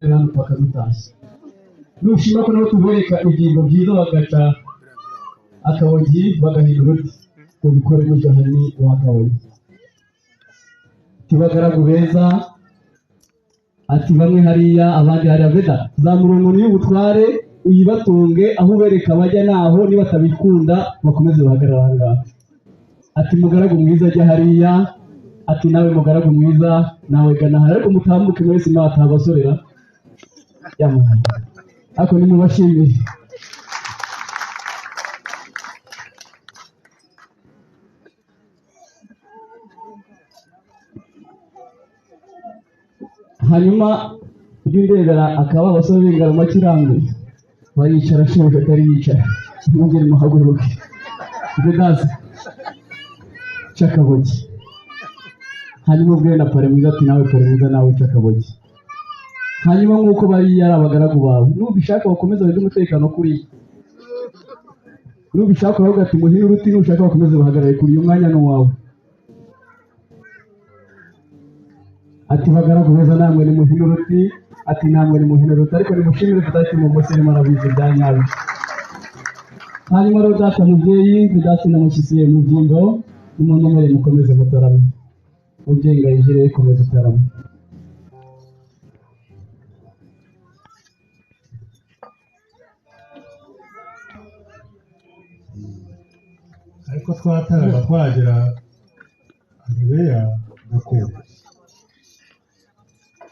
Hano paka dutashye, nushima ko nabo tubereka ibyimbo byiza bagaca akabogi bagahindura uti ubikore gutyo hani wakabogi. Tibagaragu beza, ati bamwe hariya abandi hariya. Veda, zamura umuntu y'ubutware uyibatunge aho ubereka bajya, naho niba batabikunda bakomeze bahagarare aha ngaha. Ati mugaragu mwiza ajya hariya, ati nawe mugaragu mwiza nawe gana hariya, ariko mutambuke mwese mwatabasorera yamuhaye, ariko nimubashimire. Hanyuma ujye undebera akaba abasore b'ingarama kirambi baricara ashoboka atari yicara, mwongere muhaguruke. Vedazi cakabogi, hanyuma ubwire na pare mwiza ati nawe pare mwiza nawe cakabogi. Hanyuma nk'uko bariya ari abagaragu bawe, nubishaka bakomeze barinde umutekano kuri, nubishaka uravuga ati muhire uruti, nushaka bakomeze bahagarare kuri, uyu mwanya ni uwawe. Ati bagaragu beza namwe ni muhire uruti, ati namwe ni muhire uruti, ariko nimushimire Vedaste mu musirimu arabizi bya nyabyo. Hanyuma rero data mubyeyi Vedaste namushyisiye mu byimbo, nimunyemerere mukomeze mutarame. Mubyeyi Ngayigire komeza utarame. Ariko twatarama twagera Andereya Gakuba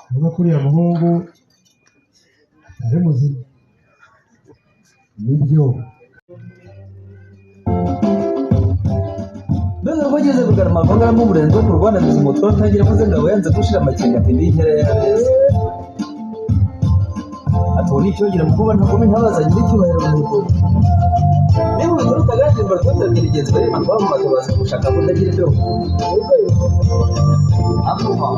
avuga ko uriya muhungu atari muzima. Nibyo. Mbega ko ageze Bugarama avangamo umurenzi wo kurwana umutwe utagira maze ngabo yanze gushira amakenga ati ndi inkera y'abeza. Ati ubu ni icyogere mu kuba ntagome ntabaza nyiricyubahiro mu rugo. Niba ubikora utaganje mbarwa ingenzi bari impamvu bakabaza gushaka ko ndagira ibyo. Akuma.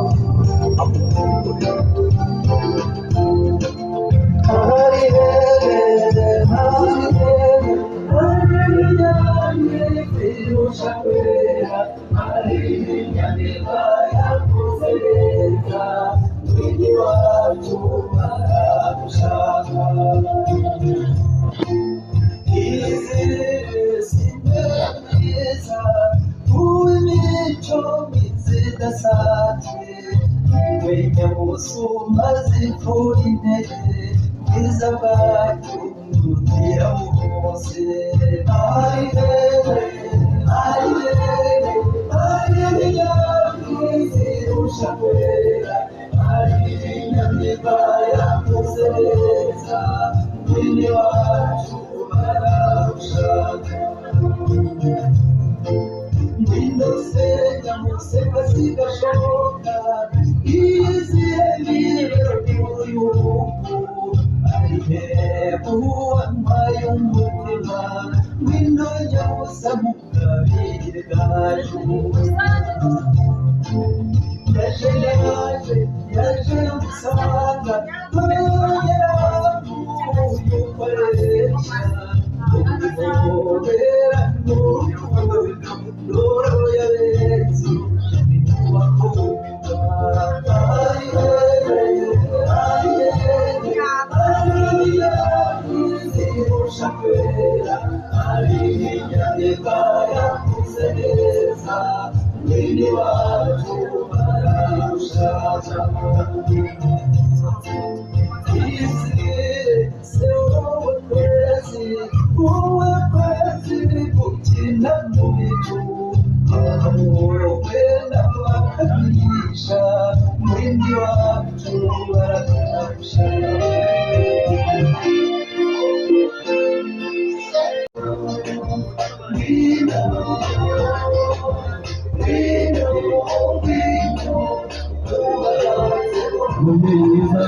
Umubyeyi mwiza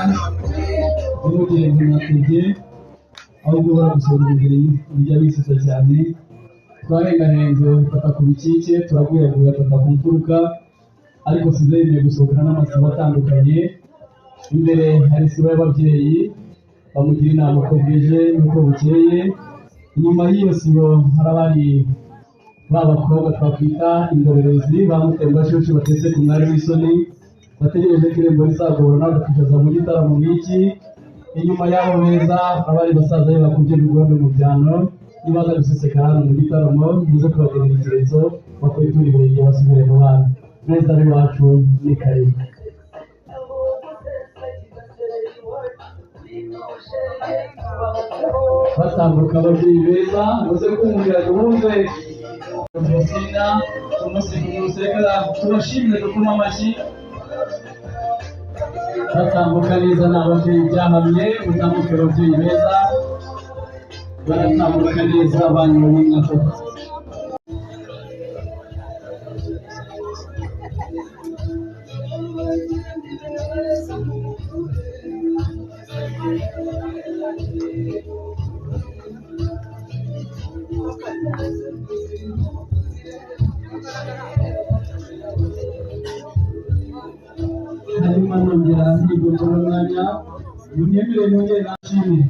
ntimugire ngo natege, ahubwo baragusura umubiri bijya bisusa cyane. Twarengarenze fata ku bikike, turaguyaguya fata ku mfuruka, ariko size yemeye gusohokana n'amasibo atandukanye. Imbere hari isibo y'ababyeyi bamugira inama uko bwije n'uko bukeye. Inyuma y'iyo sibo hari abari ba bakobwa twakwita indorerezi ba mutembashushu batetse ku mwari w'isoni, Bategereje ko irembo rizagorana nawe bakicaza mu gitaramo nk'iki. Inyuma y'abo beza, abari basaza be bakubye ibigondo mu byano, nibaza gusesekara hano mu gitaramo, muze kubagenera ikiretso, bakwitura ibirenge basubire mu bana. Beza b'iwacu, ni karibu. Batambuka ababyeyi beza, muze kumvira duhuze Rufosina umunsi ku munsi. Reka tubashimire, dukoma amashyi. Batambuka neza, ni ababyeyi byahamye. Mutambuke ababyeyi beza, baratambuka neza banyoye inka koko. Hanyuma nongera ntigomba umwanya, munyemere nongere nashimire.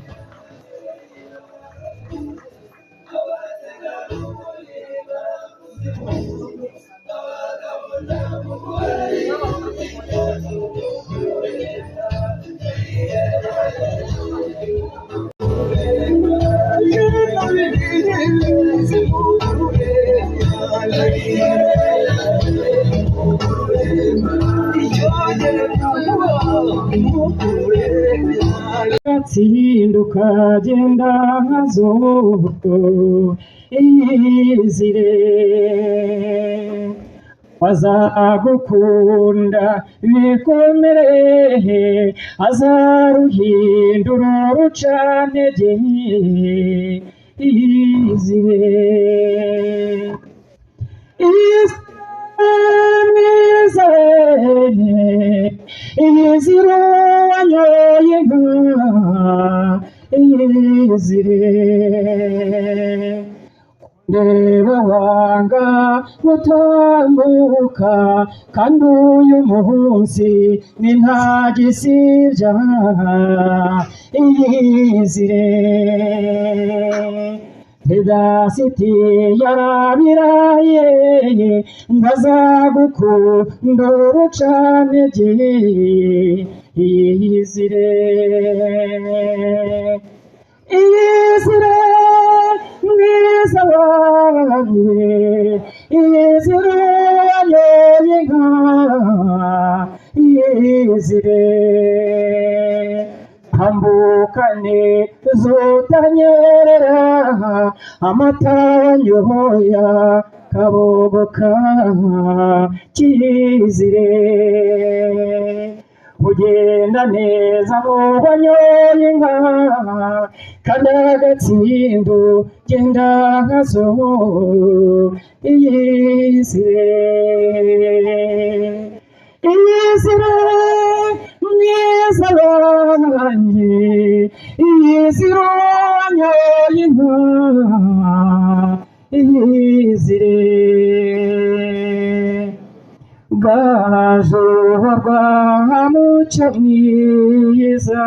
Gatsinduka genda nkazo iyizire, azagukunda bikomere, azaruhindura urucantege iyizire. Mwiza, iyizire wanyoye inka iyizire, ndeba wanga gutambuka, kandi uyu munsi ni nta gisibya iyizire. Pedasiti yarabiraye ngo azagukunda urucantege iyizire. Iyizire mwiza wanjye, iyizire wanyoye inka iyizire, tambukane zutanyerera, amata wanyoya kabogoka kizire, ugenda neza ngo wanyoye inka, kandi agatsindo genda nkazo iyizire. Iyizire mwiza wanjye, iyizire wanyoye inka iyizire, bwazuba rwa mucyo mwiza,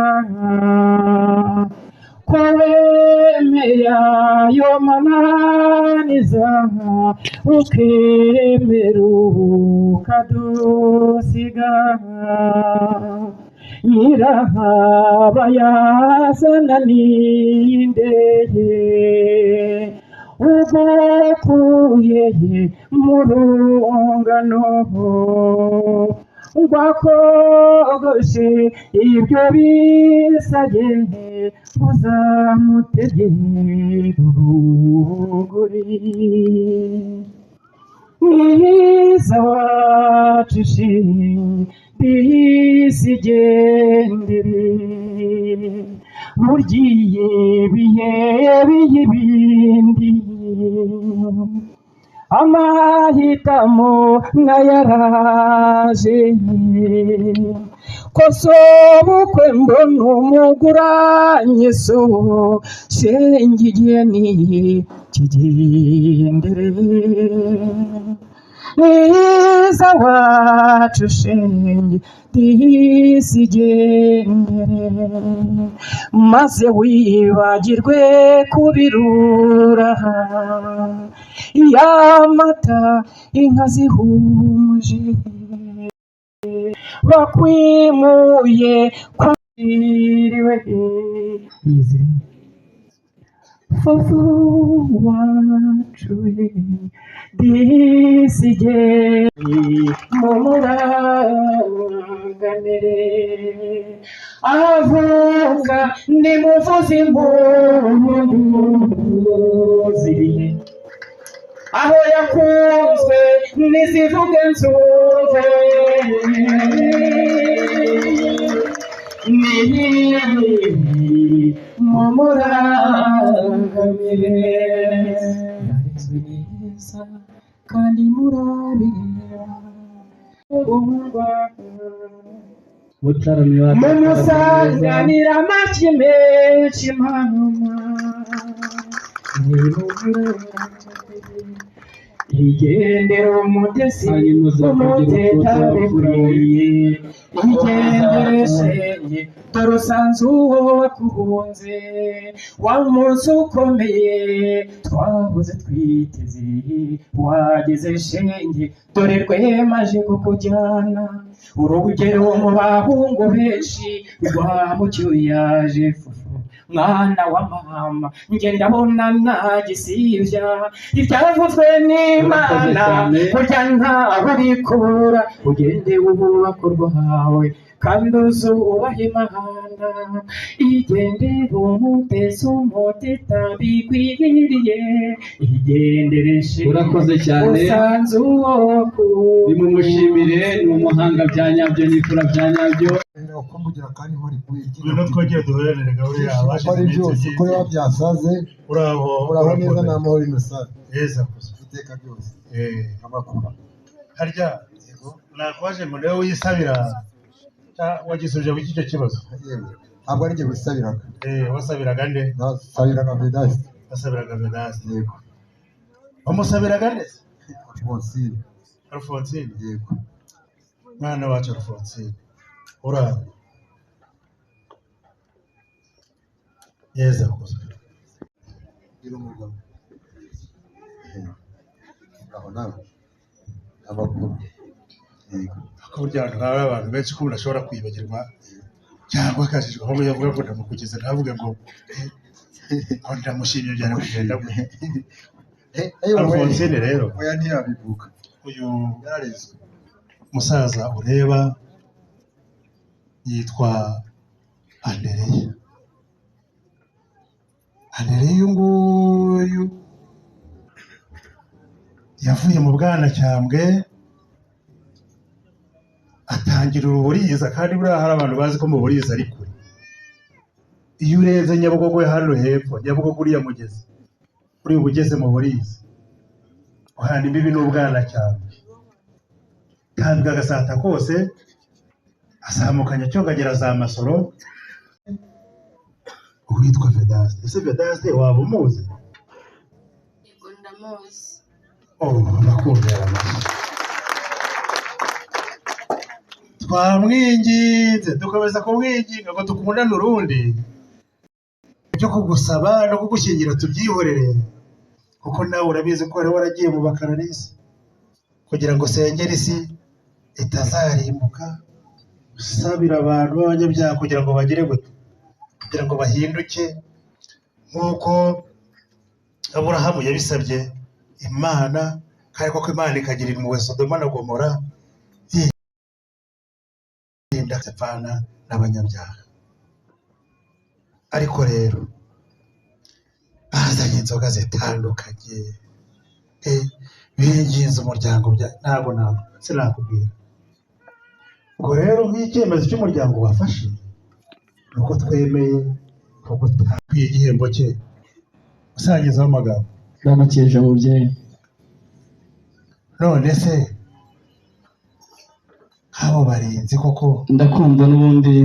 ko wemeye ayo mananiza, ukemera ukadusiga, nyirahaba yazana n'indege ugukuye mu rungano, rwakogoshe ibyo bisage, uzamutegere urugori. Mwiza wacu disigendere, buryiye bihe bihe ibindi, amahitamo nayaraje, kosobukwe mbona umuguranye so, shenge igihe ni kigendere. Mwiza wacu shenge disigendere, maze wibagirwe kubirura ya mata inka zihumuje. Bakwimuye kuriwe yizire fufu wacu disige mumurangamire avuga nimuvuze impundu zirihe aho yakunzwe nizivuge nzumve ni mumurangamire yarezwe neza kandi murabera Mutarami wacu mumusanganira amashyi menshi mama igendera umutesi Hanyuma uzakugira umuteta utwo bikwiye igendere shenge dore usanze uwo wakunze wa munsi ukomeye twahoze twiteze wageze shenge dore rwemaje kukujyana urugero mu bahungu benshi rwa mucyo yaje fufu mwana wa mama njye ndabona ntagisibya ibyavuzwe n'Imana burya ntawe ubikura ugende wubaka urwawe kandi uzubahe Imana igendere umutesi umuteta bikwiriye igendere shenge Urakoze cyane. usanze uwo wakunze Nimumushimire, ni umuhanga bya nyabyo n'imfura bya nyabyo. Uko mugira kandi muri Ngwino twongere duhoranire gahunda yawe uko ari byose uko biba byasaze uraho uraho neza ni amahoro innocent heza gusa iteka ryose eh amakuru harya nakwaje ngo niwe wisabira wagisubije ku icyo kibazo yewe ntabwo ari njye wisabiraga eh wasabiraga nde nasabiraga Vedaste wasabiraga Vedaste yego wamusabiraga nde Alphonsine Alphonsine yego mwana wacu Alphonsine uraho yeza kuza gira umugabo uraho nawe amakuru yego ko burya abantu hari abantu benshi ko umuntu ashobora kwibagirwa cyangwa akajijwe aho yavuga ngo ndamukugeza ntavuge ngo aho ndamushimye byari kugenda gute Alphonsine rero oya ntiyabivuga uyu yararezwe musaza ureba yitwa Andereya Andereya uyu nguyu yavuye mu Bwanacyambwe atangira uruburiza kandi buriya hari abantu bazi ko mu Buriza ari kure iyo urenze Nyabugogo hano hepfo Nyabugogo uriya mugezi uri bugeze mu Buriza uhana imbibi n'Ubwanacyambwe kandi agasata kose azamukanya cyongagera za Masoro uwitwa Vedaste ese Vedaste waba umuzi Yego ndamuzi. oh nakundera amashyi twamwinginze dukomeza kumwinginga ngo dukundane urundi ibyo kugusaba no kugushyingira tubyihorere kuko nawe urabizi ko wari waragiye mu bakararisi kugira ngo usengere isi itazarimbuka usabira abantu b'abanyabyaha kugira ngo bagire gute kugira ngo bahinduke nk'uko Aburahamu yabisabye Imana kandi koko Imana ikagira impuhwe Sodoma na Gomora yirinda gupfana n'abanyabyaha ariko rero bazanye inzoga zitandukanye binginze umuryango ntabwo ntabwo sinakubwira ubwo rero nk'icyemezo cy'umuryango wafashe ni uko twemeye kugutanga igihembo cye usangizaho amagambo Ndamukeje mubyeyi. None se nk'abo barinzi koko Ndakumva n'ubundi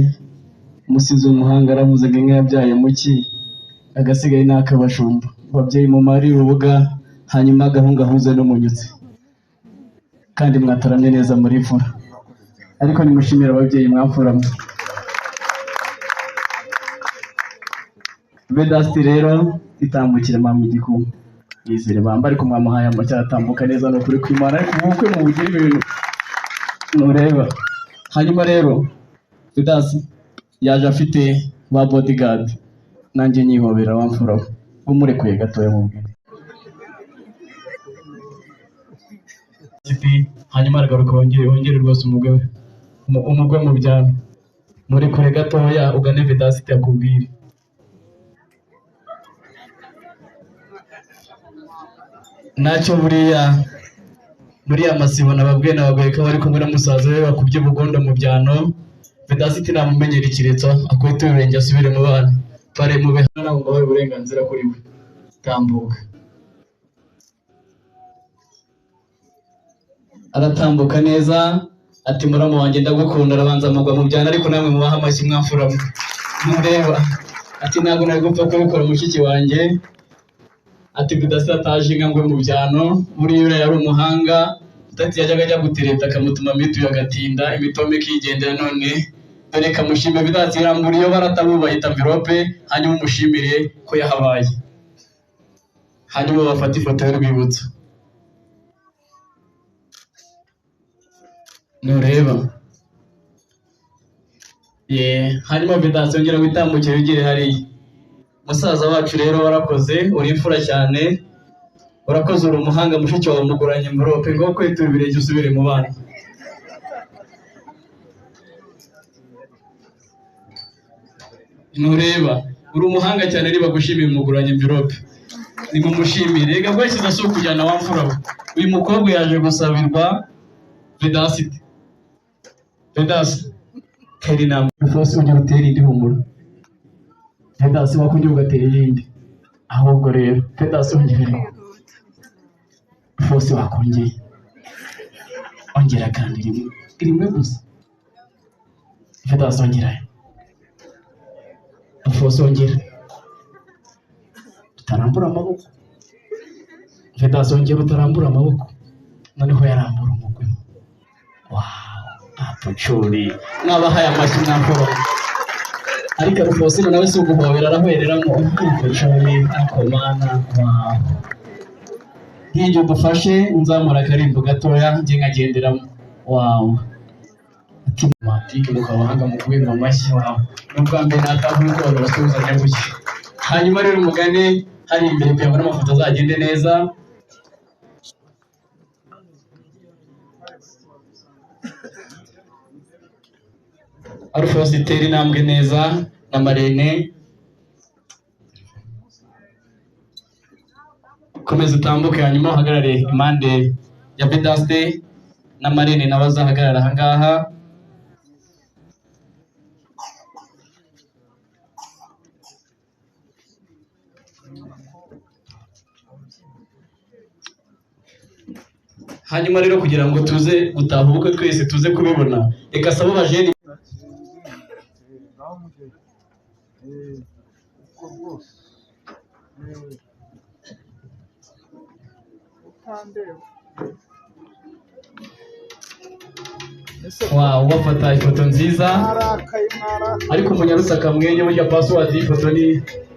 umusizi w'umuhanga aravuze ngo inka yabyaye muki agasigaye ni ak'abashumba. Ababyeyi mumare urubuga hanyuma agahungu ahuze n'umunyutsi kandi mwataramye neza muri mfura ariko nimushimire ababyeyi mwamfuramwe. Vedasti rero itambukire mama igikumwe yizere bamba ariko mwamuhaye amacyatambuka neza ni ukuri kw'Imana ariko ubukwe mubugire ibintu mureba. Hanyuma rero Vidasi yaje afite ba bodyguard, nanjye nyihobera wamfura we, umurekuye gatoya mubwire. Hanyuma aragaruka wongere rwose umugwe mu byano. Murekure gatoya ugane Vedasite akubwire. Ntacyo buriya muri ya masibo nababwiye nababwiye ko bari kumwe na musaza we bakubye ubugondo mu byano. Vedasite namumenyera ikiretso akubite ibirenge asubire mu bana. Pare mube hano ntabwo mbahaye uburenganzira kuri we. Tambuka. Aratambuka neza ati muramu wanjye ndagukunda, arabanza amugwa mu byano, ariko namwe mubaha amashyi mwamfura mwe. Mureba ati ntabwo nari gupfa kubikora mushiki wanjye. Ati Vedasite ataje inka ngwe mu byano, buriya uriya yari umuhanga. Ati yajyaga ajya gutereta akamutuma mituyu agatinda imitoma ikigendera, none dore kamushime Vedasite irambura iyo baratabubaye amvirope, hanyuma umushimire ko yahabaye. Hanyuma bafate ifoto y'urwibutso. Nureba ye, hanyuma Vedasite yongera witambukire wigire hariya. Musaza wacu rero warakoze, uri imfura cyane, urakoze, uri umuhanga. Mushiki wawe muguranye amvirope ngo kwitura ibirenge usubire mu bana. Ntureba uri umuhanga cyane, niba gushimira umuguranye amvirope nimumushimire. Reka bwashyize si ukujyana wa mfura we. Uyu mukobwa yaje gusabirwa Vedasite. Vedasite tera intambwe rwose, ongera utere indi humura. Vedasite wakongera ugatera iyindi. Ahubwo rero Vedasite ongera rwose, wakongeye ongera kandi rimwe rimwe gusa. Vedasite ongera rwose, ongera utarambura amaboko. Vedasite ongera utarambura amaboko. Noneho yarambura umugwi. Wow, apucuri mwabahaye amashyi mwamfura. Ariko Rufosino nawe si uguhobera arahwereramo. Apucuri akomana. Wow, nk'ibyo dufashe nzamura akarimbo gatoya njye nkagenderamo. Wow, ati matike mukabahanga mu kubimba amashyi. Wow, ni ubwa mbere natahuye uko abantu basuhuzanya gutya. Hanyuma rero umugani hari imbere kugira ngo n'amafoto azagende neza. Alphonse itera intambwe neza na Marene. Komeza utambuke hanyuma uhagarare impande ya Vedaste na Marene, nawe azahagarara aha ngaha. Hanyuma rero kugira ngo tuze gutaha ubukwe twese tuze kubibona, reka sabo bajeni Wow, bafata ifoto nziza. Ariko umunyarutse akamwenye burya password y'ifoto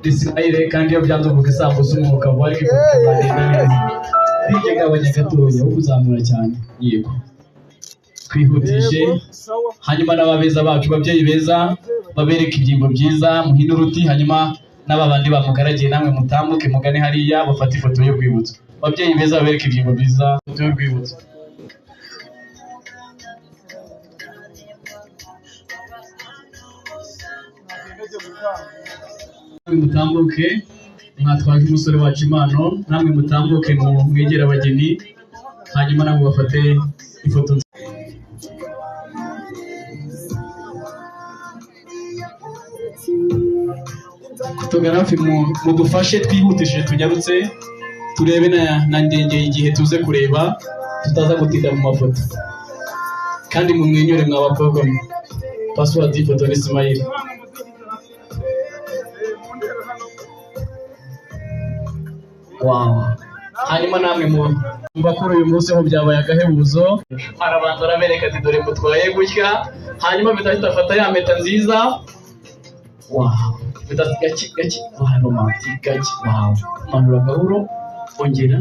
ni smile, kandi iyo byanze uvuga isambusa umwuka vuba, ariko ifoto ikazagenda neza. Hirya gabanya gatoya wo kuzamura cyane. Yego, twihutishe. Hanyuma n'ababeza bacu, babyeyi beza, babereke ibyimbo byiza, muhine uruti. Hanyuma n'aba bandi bamugaragiye namwe mutambuke mugane hariya bafate ifoto y'urwibutso. Babyeyi beza babereke ibyimbo byiza, ifoto y'urwibutso. Mutambuke mwatwaje umusore wacu impano, namwe mutambuke mwegere abageni, hanyuma namwe bafate ifoto nziza. Fotogarafi mudufashe twihutishije tunyarutse turebe na ndengeye igihe tuze kureba tutaza gutinda mu mafoto. Kandi mumwenyure mwa bakobwa mwe. Password y'ifoto ni smile. Wow. Hanyuma namwe mu bakuru uyu munsi ho byabaye agahebuzo. Arabanza arabereka ati dore mutwaye gutya. Hanyuma Vedasite afata ya mpeta nziza. Wow. Vedasite gake gake. Wow, romantic gake. Wow. Manura gahoro ongera.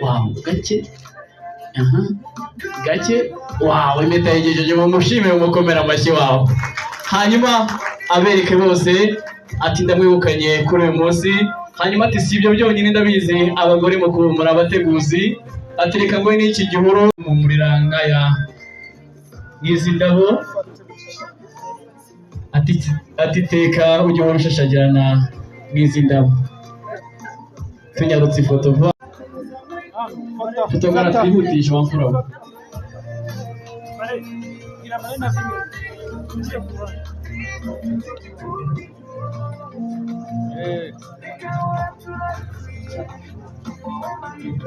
Wow, gake. Aha. Gake. Wawe impeta yigejeje mu mushimire, umukomera amashyi wawe. Hanyuma abereke bose ati ndamwibukanye kuri uyu munsi. Hanyuma ati si ibyo byonyine, ndabizi abagore muri abateguzi, ati reka ngo n'iki gihuru mumurira nkaya nk'izi ndabo, ati teka ujye uhora ushashagirana nk'izi ndabo. Tunyarutse ifoto vuba, fotogara twihutisha wa mfura we.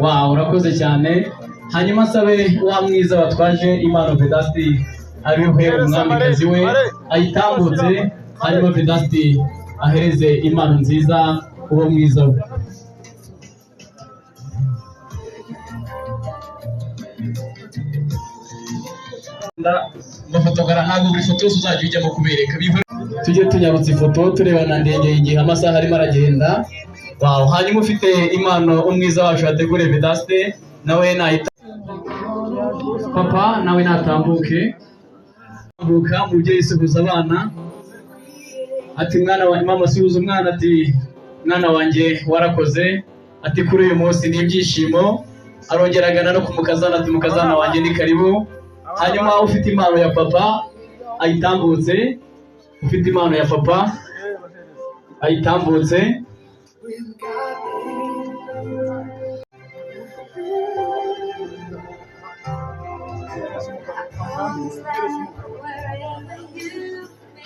Wow, urakoze cyane. Hanyuma nsabe wa mwiza watwaje impano Vedasti abihe umwamikazi we ayitambutse, hanyuma Vedasti ahereze impano nziza uwo mwiza we. Bafotogara ntabwo buri foto yose uzajya ujyamo kubereka, tujye tunyarutsa ifoto turebana ndenge igihe amasaha arimo aragenda. Wow, hanyuma ufite impano umwiza wacu yateguriye Vedaste nawe nahita papa nawe natambuke tambuka. Umubyeyi suhuza abana ati mwana wanjye, mama suhuza umwana ati mwana wanjye warakoze, ati kuri uyu munsi ni ibyishimo. Arongera agana no kumukazana ati mukazana wanjye ni karibu. Hanyuma ufite impano ya papa ayitambutse, ufite impano ya papa ayitambutse.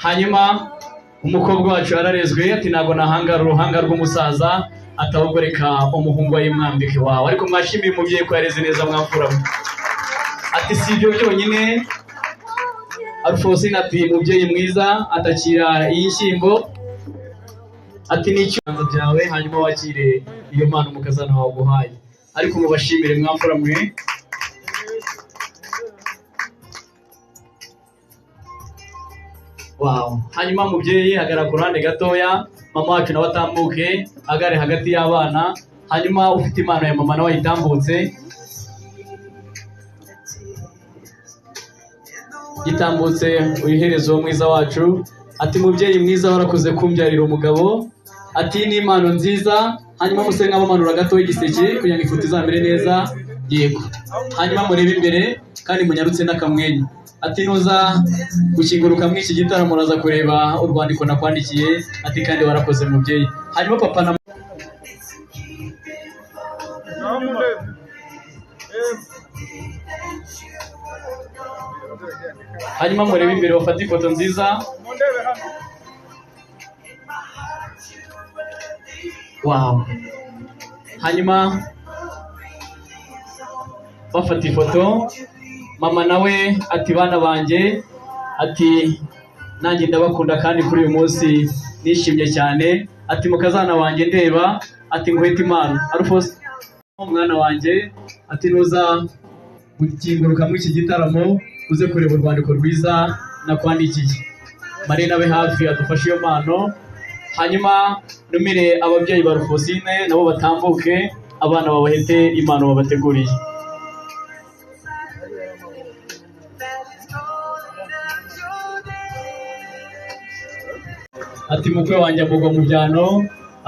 Hanyuma umukobwa wacu yararezwe ati ntabwo nahangara uruhanga rw'umusaza, ati ahubwo reka umuhungu ayimwambike wawe. Ariko mwashimiye umubyeyi ko yareze neza mwamfura we. Ati si ibyo byonyine, Alphonsine ati mubyeyi mwiza atakira iyi nshyimbo, ati ni icyuganza byawe, hanyuma wakire iyo mpano umukazana wawe aguhaye. Ariko mubashimire mwamfura mwe. Wow. Hanyuma mubyeyi hagarara ku ruhande gatoya, mama wacu nawe atambuke agare hagati y'abana. Hanyuma ufite impano ya mama nawe ayitambutse, gitambutse uyihereze uwo mwiza wacu. Ati mubyeyi mwiza warakoze kumbyarira umugabo, ati ni impano nziza. Hanyuma muse nk'abamanura gato igiseke kugira ngo ifoto izamere neza. Yego. Hanyuma murebe imbere kandi munyarutse n'akamwenyu. Ati nuza gukinguruka muri iki gitaramo uraza kureba urwandiko nakwandikiye, ati kandi warakoze mubyeyi. Hanyuma papa na hanyuma murebe imbere bafate ifoto nziza. Wow. Hanyuma bafata ifoto, mama nawe ati bana banjye, ati nanjye ndabakunda kandi kuri uyu munsi nishimye cyane, ati mukazana wanjye ndeba, ati nguhete impano. Alphonse umwana wanjye ati nuza gukinguruka muri iki gitaramo uze kureba urwandiko rwiza nakwandikiye. Marina abe hafi adufashe iyo mpano. Hanyuma numire ababyeyi ba Alphonsine nabo batambuke, abana babahete impano babateguriye. Ati mukwe wanjye amugwa mu byano,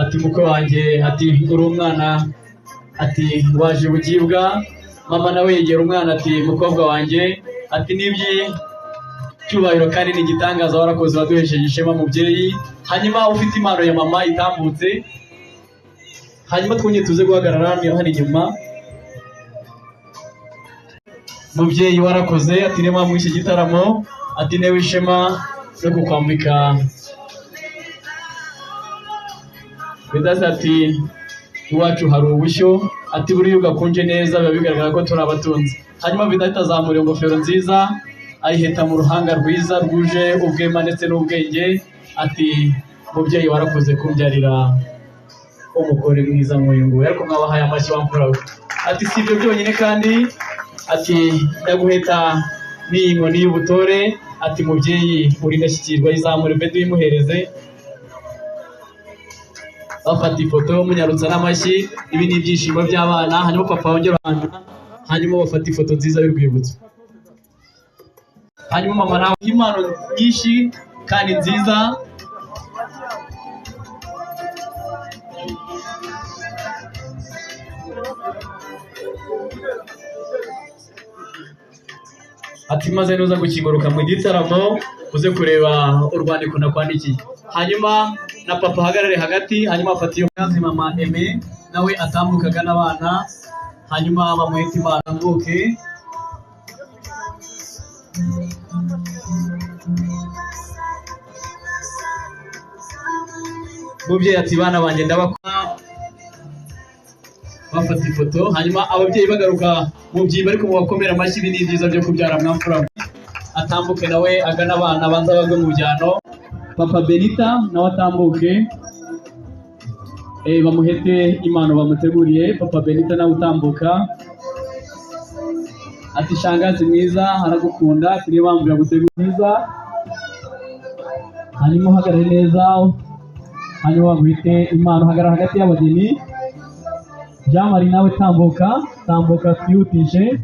ati mukwe wanjye ati uri umwana, ati waje bugibwa. Mama nawe yegera umwana ati mukobwa wanjye, ati nibyi cyubahiro kandi ni igitangaza warakoze waduhesheje ishema mubyeyi. Hanyuma ufite impano ya mama itambutse, hanyuma twongere tuze guhagarara hano inyuma. Mubyeyi warakoze, ati niyo mpamvu iki gitaramo, ati newe ishema no kukwambika. Vedasi ati iwacu hari ubushyo, ati buriya ugakunje neza biba bigaragara ko turi abatunzi. Hanyuma Vedasi azamura ingofero nziza ayiheta mu ruhanga rwiza rwuje ubwema ndetse n'ubwenge, ati mubyeyi warakoze kumbyarira umugore mwiza nk'uyu nguyu. Ariko mwabahaye amashyi wa mfura we. Ati si ibyo byonyine kandi, ati ndaguheta n'iyi nkoni y'ubutore, ati mubyeyi uri indashyikirwa, izamure Vedi uyimuhereze. Bafata ifoto munyarutsa n'amashyi, ibi ni ibyishimo by'abana. Hanyuma papa wongera abana, hanyuma bafata ifoto nziza y'urwibutso. Hanyuma mama nawe impano nyinshi kandi nziza. Ati maze nuza gukinguruka mu gitaramo uze kureba urwandiko nakwandikiye. Hanyuma na papa ahagarare hagati, hanyuma afata iyo kazi mama Aime nawe atambukaga n'abana, hanyuma bamuhita imana atambuke. Mubyeyi ati bana banjye ndabakunda. Bafata ifoto, hanyuma ababyeyi bagaruka mu byimba, ariko mubakomera amashyi. Ibi ni ibyiza byo kubyara mwamfura. Atambuke nawe agana abana abanza bagwe mu byano. Papa Benita nawe atambuke, bamuhete impano bamuteguriye. Papa Benita nawe utambuka ati shangazi mwiza aragukunda, ati niyo mpamvu yaguteguriye nziza. Hanyuma uhagarare neza, hanyuma bamuhite impano. Hagarara hagati y'abageni. Jean Marie nawe tambuka, tambuka twihutishe.